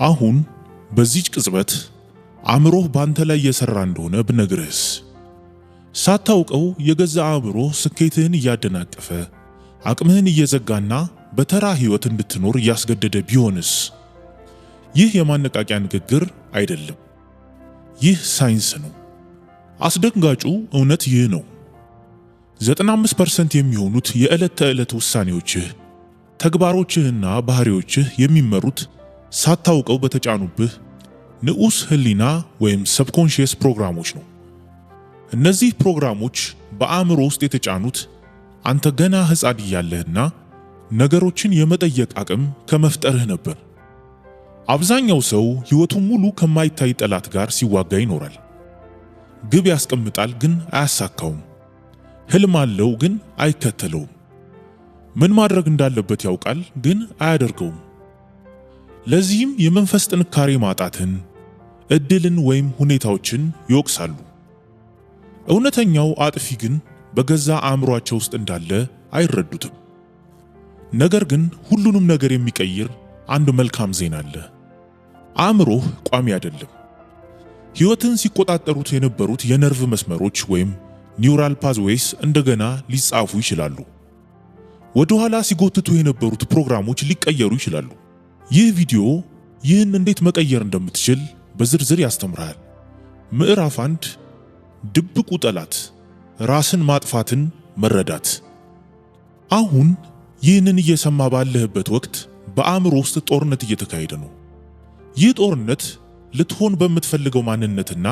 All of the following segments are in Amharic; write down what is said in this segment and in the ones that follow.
አሁን በዚች ቅጽበት አእምሮህ ባንተ ላይ እየሰራ እንደሆነ ብነግርህስ? ሳታውቀው የገዛ አእምሮህ ስኬትህን እያደናቀፈ፣ አቅምህን እየዘጋና በተራ ህይወት እንድትኖር እያስገደደ ቢሆንስ? ይህ የማነቃቂያ ንግግር አይደለም። ይህ ሳይንስ ነው። አስደንጋጩ እውነት ይህ ነው። 95% የሚሆኑት የዕለት ተዕለት ውሳኔዎችህ፣ ተግባሮችህና ባህሪዎችህ የሚመሩት ሳታውቀው በተጫኑብህ ንዑስ ህሊና ወይም subconscious ፕሮግራሞች ነው። እነዚህ ፕሮግራሞች በአእምሮ ውስጥ የተጫኑት አንተ ገና ሕፃን እያለህና ነገሮችን የመጠየቅ አቅም ከመፍጠርህ ነበር። አብዛኛው ሰው ሕይወቱን ሙሉ ከማይታይ ጠላት ጋር ሲዋጋ ይኖራል። ግብ ያስቀምጣል፣ ግን አያሳካውም። ህልም አለው፣ ግን አይከተለውም። ምን ማድረግ እንዳለበት ያውቃል፣ ግን አያደርገውም። ለዚህም የመንፈስ ጥንካሬ ማጣትን፣ እድልን ወይም ሁኔታዎችን ይወቅሳሉ። እውነተኛው አጥፊ ግን በገዛ አእምሯቸው ውስጥ እንዳለ አይረዱትም። ነገር ግን ሁሉንም ነገር የሚቀይር አንድ መልካም ዜና አለ። አእምሮህ ቋሚ አይደለም። ሕይወትን ሲቆጣጠሩት የነበሩት የነርቭ መስመሮች ወይም neural pathways እንደገና ሊጻፉ ይችላሉ። ወደ ኋላ ሲጎትቱ የነበሩት ፕሮግራሞች ሊቀየሩ ይችላሉ። ይህ ቪዲዮ ይህን እንዴት መቀየር እንደምትችል በዝርዝር ያስተምርሃል። ምዕራፍ 1፦ ድብቁ ጠላት፣ ራስን ማጥፋትን መረዳት። አሁን ይህንን እየሰማህ ባለህበት ወቅት በአእምሮ ውስጥ ጦርነት እየተካሄደ ነው። ይህ ጦርነት ልትሆን በምትፈልገው ማንነትና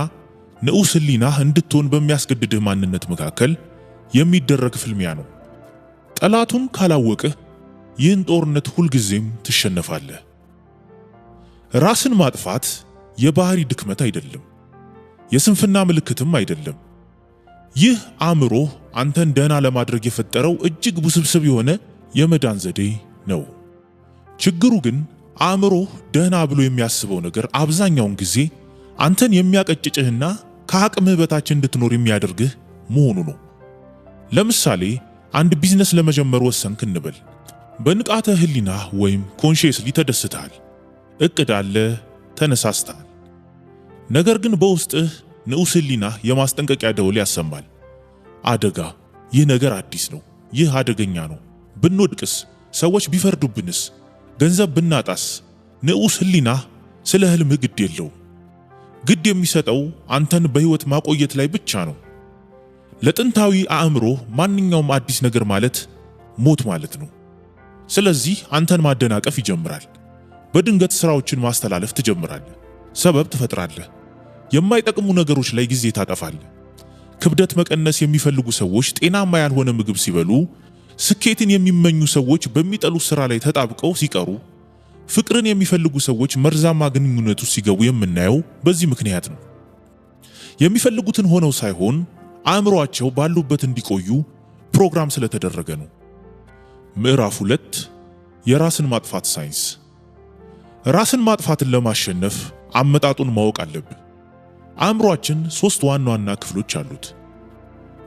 ንዑስ ህሊናህ እንድትሆን በሚያስገድድህ ማንነት መካከል የሚደረግ ፍልሚያ ነው። ጠላቱን ካላወቅህ ይህን ጦርነት ሁልጊዜም ትሸነፋለህ። ራስን ማጥፋት የባህሪ ድክመት አይደለም፣ የስንፍና ምልክትም አይደለም። ይህ አእምሮህ አንተን ደህና ለማድረግ የፈጠረው እጅግ ውስብስብ የሆነ የመዳን ዘዴ ነው። ችግሩ ግን አእምሮህ ደህና ብሎ የሚያስበው ነገር አብዛኛውን ጊዜ አንተን የሚያቀጭጭህና ከአቅምህ በታች እንድትኖር የሚያደርግህ መሆኑ ነው። ለምሳሌ አንድ ቢዝነስ ለመጀመር ወሰንክ እንበል። በንቃተ ህሊናህ ወይም consciously ተደስተሃል። እቅድ አለ፣ ተነሳስተሃል። ነገር ግን በውስጥህ ንዑስ ህሊናህ የማስጠንቀቂያ ደወል ያሰማል። አደጋ፣ ይህ ነገር አዲስ ነው፣ ይህ አደገኛ ነው። ብንወድቅስ? ሰዎች ቢፈርዱብንስ? ገንዘብ ብናጣስ? ንዑስ ህሊናህ ስለ ህልምህ ግድ የለውም። ግድ የሚሰጠው አንተን በህይወት ማቆየት ላይ ብቻ ነው። ለጥንታዊ አእምሮ ማንኛውም አዲስ ነገር ማለት ሞት ማለት ነው። ስለዚህ አንተን ማደናቀፍ ይጀምራል። በድንገት ስራዎችን ማስተላለፍ ትጀምራለህ። ሰበብ ትፈጥራለህ። የማይጠቅሙ ነገሮች ላይ ጊዜ ታጠፋለህ። ክብደት መቀነስ የሚፈልጉ ሰዎች ጤናማ ያልሆነ ምግብ ሲበሉ፣ ስኬትን የሚመኙ ሰዎች በሚጠሉት ስራ ላይ ተጣብቀው ሲቀሩ፣ ፍቅርን የሚፈልጉ ሰዎች መርዛማ ግንኙነት ውስጥ ሲገቡ የምናየው በዚህ ምክንያት ነው። የሚፈልጉትን ሆነው ሳይሆን አእምሯቸው ባሉበት እንዲቆዩ ፕሮግራም ስለተደረገ ነው። ምዕራፍ 2፦ የራስን ማጥፋት ሳይንስ። ራስን ማጥፋትን ለማሸነፍ አመጣጡን ማወቅ አለብህ። አእምሯችን ሶስት ዋና ዋና ክፍሎች አሉት።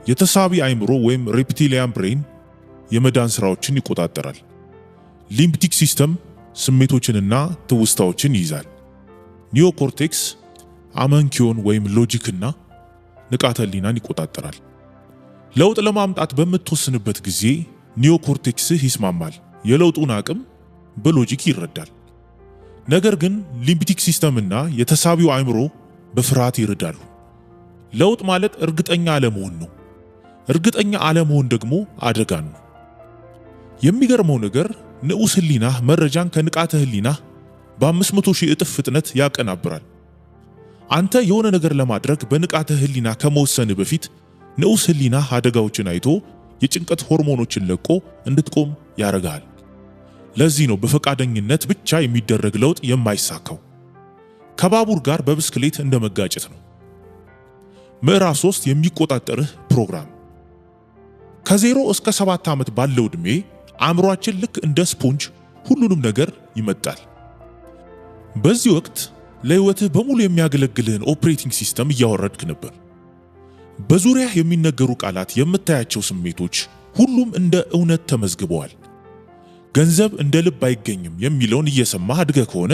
የተሳቢ አእምሮ ወይም reptilian brain የመዳን ስራዎችን ይቆጣጠራል። Limbic system ስሜቶችንና ትውስታዎችን ይይዛል። Neocortex አመክንዮን ወይም logic ና ንቃተ ህሊናን ይቆጣጠራል። ለውጥ ለማምጣት በምትወስንበት ጊዜ neocortex ህ ይስማማል፣ የለውጡን አቅም በ logic ይረዳል። ነገር ግን limbic system ና የተሳቢው አእምሮ በፍርሃት ይርዳሉ። ለውጥ ማለት እርግጠኛ አለመሆን ነው። እርግጠኛ አለመሆን ደግሞ አደጋ ነው። የሚገርመው ነገር ንዑስ ህሊናህ መረጃን ከንቃተ ህሊናህ በ500 ሺህ እጥፍ ፍጥነት ያቀናብራል። አንተ የሆነ ነገር ለማድረግ በንቃተ ህሊና ከመወሰንህ በፊት ንዑስ ህሊናህ አደጋዎችን አይቶ የጭንቀት ሆርሞኖችን ለቆ እንድትቆም ያደርግሃል። ለዚህ ነው በፈቃደኝነት ብቻ የሚደረግ ለውጥ የማይሳካው። ከባቡር ጋር በብስክሌት እንደ መጋጨት ነው። ምዕራፍ 3፦ የሚቆጣጠርህ ፕሮግራም። ከ0 እስከ 7 ዓመት ባለው ዕድሜ አእምሯችን ልክ እንደ ስፖንጅ ሁሉንም ነገር ይመጣል። በዚህ ወቅት ለሕይወትህ በሙሉ የሚያገለግልህን operating system እያወረድክ ነበር። በዙሪያህ የሚነገሩ ቃላት፣ የምታያቸው ስሜቶች፣ ሁሉም እንደ እውነት ተመዝግበዋል። ገንዘብ እንደ ልብ አይገኝም የሚለውን እየሰማህ አድገህ ከሆነ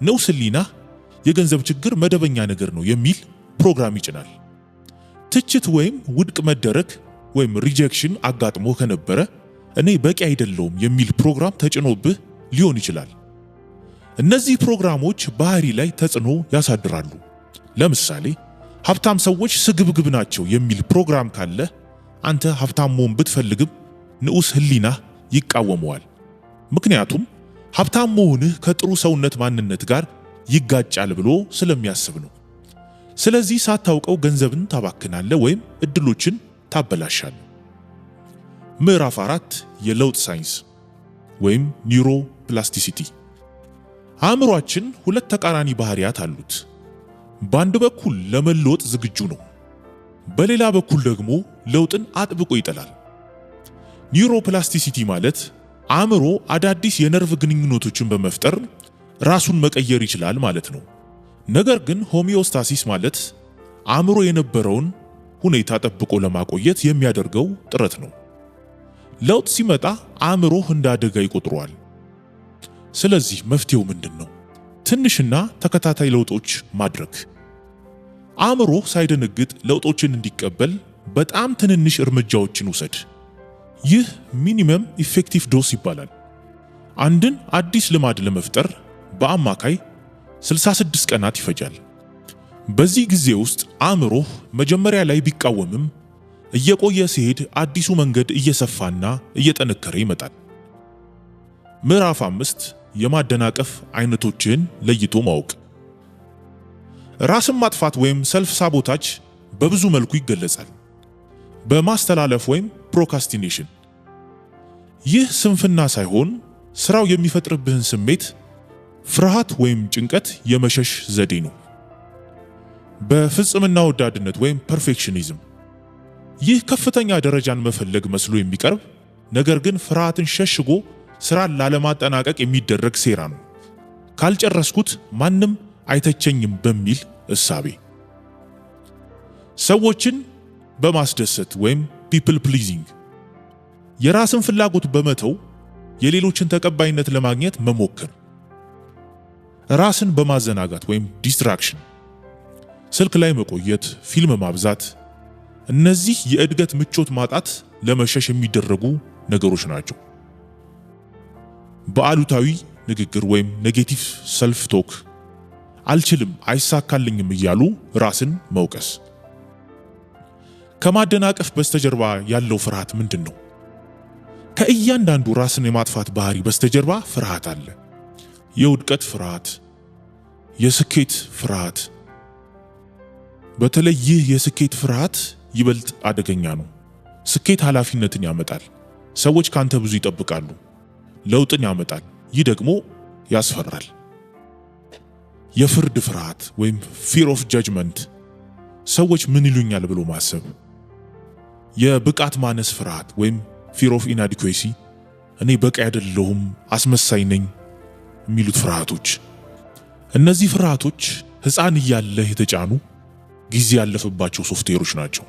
ንዑስ ህሊናህ የገንዘብ ችግር መደበኛ ነገር ነው የሚል ፕሮግራም ይጭናል። ትችት ወይም ውድቅ መደረግ ወይም rejection አጋጥሞ ከነበረ እኔ በቂ አይደለሁም የሚል ፕሮግራም ተጭኖብህ ሊሆን ይችላል። እነዚህ ፕሮግራሞች ባህሪ ላይ ተጽዕኖ ያሳድራሉ። ለምሳሌ ሀብታም ሰዎች ስግብግብ ናቸው የሚል ፕሮግራም ካለ አንተ ሀብታም መሆን ብትፈልግም ንዑስ ህሊናህ ይቃወመዋል። ምክንያቱም ሀብታም መሆንህ ከጥሩ ሰውነት ማንነት ጋር ይጋጫል ብሎ ስለሚያስብ ነው። ስለዚህ ሳታውቀው ገንዘብን ታባክናለህ ወይም እድሎችን ታበላሻለህ። ምዕራፍ 4፣ የለውጥ ሳይንስ ወይም neuroplasticity። አእምሯችን ሁለት ተቃራኒ ባህሪያት አሉት። በአንድ በኩል ለመለወጥ ዝግጁ ነው፣ በሌላ በኩል ደግሞ ለውጥን አጥብቆ ይጠላል። Neuroplasticity ማለት አእምሮ አዳዲስ የነርቭ ግንኙነቶችን በመፍጠር ራሱን መቀየር ይችላል ማለት ነው። ነገር ግን homeostasis ማለት አእምሮ የነበረውን ሁኔታ ጠብቆ ለማቆየት የሚያደርገው ጥረት ነው። ለውጥ ሲመጣ አእምሮህ እንደ አደጋ ይቆጥረዋል። ስለዚህ መፍትሄው ምንድን ነው? ትንሽና ተከታታይ ለውጦች ማድረግ። አእምሮህ ሳይደነግጥ ለውጦችን እንዲቀበል በጣም ትንንሽ እርምጃዎችን ውሰድ። ይህ minimum effective dose ይባላል። አንድን አዲስ ልማድ ለመፍጠር በአማካይ 66 ቀናት ይፈጃል። በዚህ ጊዜ ውስጥ አእምሮህ መጀመሪያ ላይ ቢቃወምም እየቆየ ሲሄድ አዲሱ መንገድ እየሰፋና እየጠነከረ ይመጣል። ምዕራፍ 5፣ የማደናቀፍ አይነቶችን ለይቶ ማወቅ። ራስን ማጥፋት ወይም self sabotage በብዙ መልኩ ይገለጻል። በማስተላለፍ ወይም procrastination። ይህ ስንፍና ሳይሆን ስራው የሚፈጥርብህን ስሜት፣ ፍርሃት ወይም ጭንቀት የመሸሽ ዘዴ ነው። በፍጽምና ወዳድነት ወይም perfectionism። ይህ ከፍተኛ ደረጃን መፈለግ መስሎ የሚቀርብ ነገር ግን ፍርሃትን ሸሽጎ ስራን ላለማጠናቀቅ የሚደረግ ሴራ ነው። ካልጨረስኩት ማንም አይተቸኝም በሚል እሳቤ። ሰዎችን በማስደሰት ወይም people pleasing፣ የራስን ፍላጎት በመተው የሌሎችን ተቀባይነት ለማግኘት መሞከር። ራስን በማዘናጋት ወይም distraction፣ ስልክ ላይ መቆየት፣ ፊልም ማብዛት፣ እነዚህ የእድገት ምቾት ማጣት ለመሸሽ የሚደረጉ ነገሮች ናቸው። በአሉታዊ ንግግር ወይም negative self talk፣ አልችልም፣ አይሳካልኝም እያሉ ራስን መውቀስ። ከማደናቀፍ በስተጀርባ ያለው ፍርሃት ምንድን ነው? ከእያንዳንዱ ራስን የማጥፋት ባህሪ በስተጀርባ ፍርሃት አለ። የውድቀት ፍርሃት፣ የስኬት ፍርሃት። በተለይ ይህ የስኬት ፍርሃት ይበልጥ አደገኛ ነው። ስኬት ኃላፊነትን ያመጣል። ሰዎች ካንተ ብዙ ይጠብቃሉ። ለውጥን ያመጣል። ይህ ደግሞ ያስፈራል። የፍርድ ፍርሃት ወይም fear of judgment፣ ሰዎች ምን ይሉኛል ብሎ ማሰብ። የብቃት ማነስ ፍርሃት ወይም fear of inadequacy፣ እኔ በቂ አይደለሁም፣ አስመሳይ ነኝ የሚሉት ፍርሃቶች። እነዚህ ፍርሃቶች ሕፃን እያለህ የተጫኑ፣ ጊዜ ያለፈባቸው ሶፍትዌሮች ናቸው።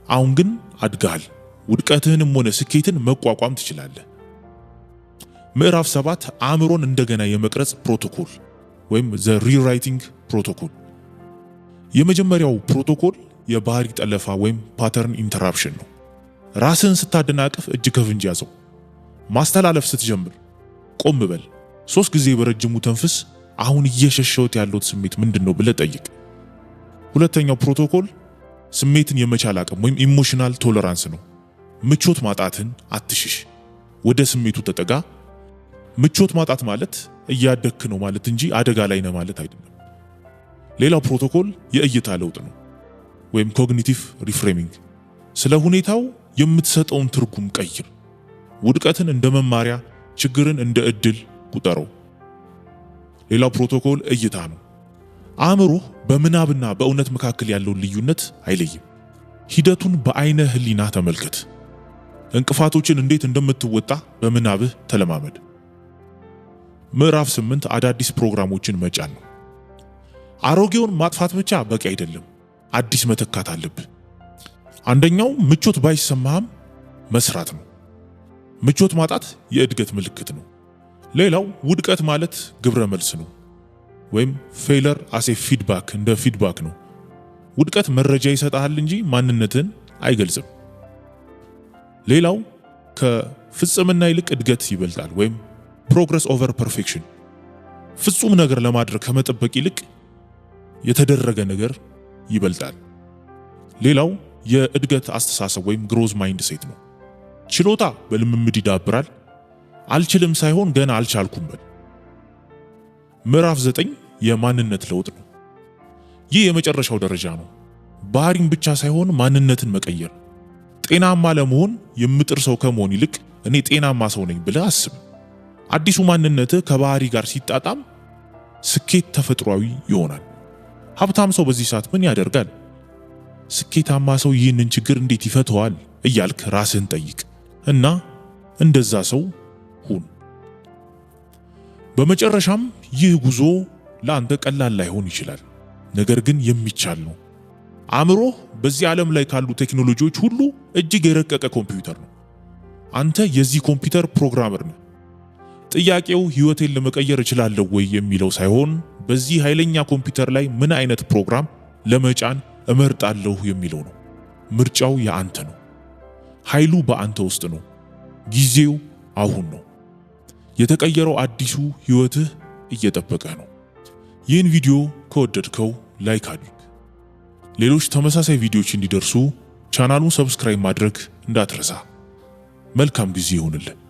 አሁን ግን አድገሃል። ውድቀትህንም ሆነ ስኬትን መቋቋም ትችላለህ። ምዕራፍ 7፣ አእምሮን እንደገና የመቅረጽ ፕሮቶኮል ወይም the rewriting protocol። የመጀመሪያው ፕሮቶኮል የባህሪ ጠለፋ ወይም pattern interruption ነው። ራስህን ስታደናቅፍ እጅ ከፍንጅ ያዘው። ማስተላለፍ ስትጀምር ቆም በል። 3 ጊዜ በረጅሙ ተንፍስ። አሁን እየሸሸሁት ያለሁት ስሜት ምንድን ነው ብለህ ጠይቅ። ሁለተኛው ፕሮቶኮል ስሜትን የመቻል አቅም ወይም emotional tolerance ነው። ምቾት ማጣትን አትሽሽ፣ ወደ ስሜቱ ተጠጋ። ምቾት ማጣት ማለት እያደግክ ነው ማለት እንጂ አደጋ ላይ ነህ ማለት አይደለም። ሌላው ፕሮቶኮል የእይታ ለውጥ ነው ወይም cognitive reframing። ስለ ሁኔታው የምትሰጠውን ትርጉም ቀይር። ውድቀትን እንደ መማሪያ፣ ችግርን እንደ እድል ቁጠረው። ሌላው ፕሮቶኮል እይታ ነው። አእምሮህ በምናብና በእውነት መካከል ያለውን ልዩነት አይለይም። ሂደቱን በአይነ ህሊና ተመልከት። እንቅፋቶችን እንዴት እንደምትወጣ በምናብህ ተለማመድ። ምዕራፍ 8፣ አዳዲስ ፕሮግራሞችን መጫን ነው። አሮጌውን ማጥፋት ብቻ በቂ አይደለም፣ አዲስ መተካት አለብህ። አንደኛው ምቾት ባይሰማህም መስራት ነው። ምቾት ማጣት የእድገት ምልክት ነው። ሌላው ውድቀት ማለት ግብረ መልስ ነው። ወይም failure as a feedback፣ እንደ feedback ነው። ውድቀት መረጃ ይሰጥሃል እንጂ ማንነትህን አይገልጽም። ሌላው ከፍጽምና ይልቅ እድገት ይበልጣል ወይም progress over perfection። ፍጹም ነገር ለማድረግ ከመጠበቅ ይልቅ የተደረገ ነገር ይበልጣል። ሌላው የእድገት አስተሳሰብ ወይም growth mindset ነው። ችሎታ በልምምድ ይዳብራል። አልችልም ሳይሆን ገና አልቻልኩም በል። ምዕራፍ 9 የማንነት ለውጥ ነው። ይህ የመጨረሻው ደረጃ ነው። ባህሪን ብቻ ሳይሆን ማንነትን መቀየር። ጤናማ ለመሆን የምጥር ሰው ከመሆን ይልቅ እኔ ጤናማ ሰው ነኝ ብለህ አስብ። አዲሱ ማንነትህ ከባህሪ ጋር ሲጣጣም ስኬት ተፈጥሯዊ ይሆናል። ሀብታም ሰው በዚህ ሰዓት ምን ያደርጋል? ስኬታማ ሰው ይህንን ችግር እንዴት ይፈተዋል? እያልክ ራስህን ጠይቅ እና እንደዛ ሰው ሁን። በመጨረሻም ይህ ጉዞ ለአንተ ቀላል ላይሆን ይችላል፣ ነገር ግን የሚቻል ነው። አእምሮህ በዚህ ዓለም ላይ ካሉ ቴክኖሎጂዎች ሁሉ እጅግ የረቀቀ ኮምፒውተር ነው። አንተ የዚህ ኮምፒውተር programmer ነህ። ጥያቄው ሕይወቴን ለመቀየር እችላለሁ ወይ የሚለው ሳይሆን በዚህ ኃይለኛ ኮምፒውተር ላይ ምን አይነት ፕሮግራም ለመጫን እመርጣለሁ የሚለው ነው። ምርጫው የአንተ ነው። ኃይሉ በአንተ ውስጥ ነው። ጊዜው አሁን ነው። የተቀየረው አዲሱ ሕይወትህ እየጠበቀህ ነው። ይህን ቪዲዮ ከወደድከው like አድርግ። ሌሎች ተመሳሳይ ቪዲዮዎች እንዲደርሱ ቻናሉን subscribe ማድረግ እንዳትረሳ። መልካም ጊዜ ይሁንልህ።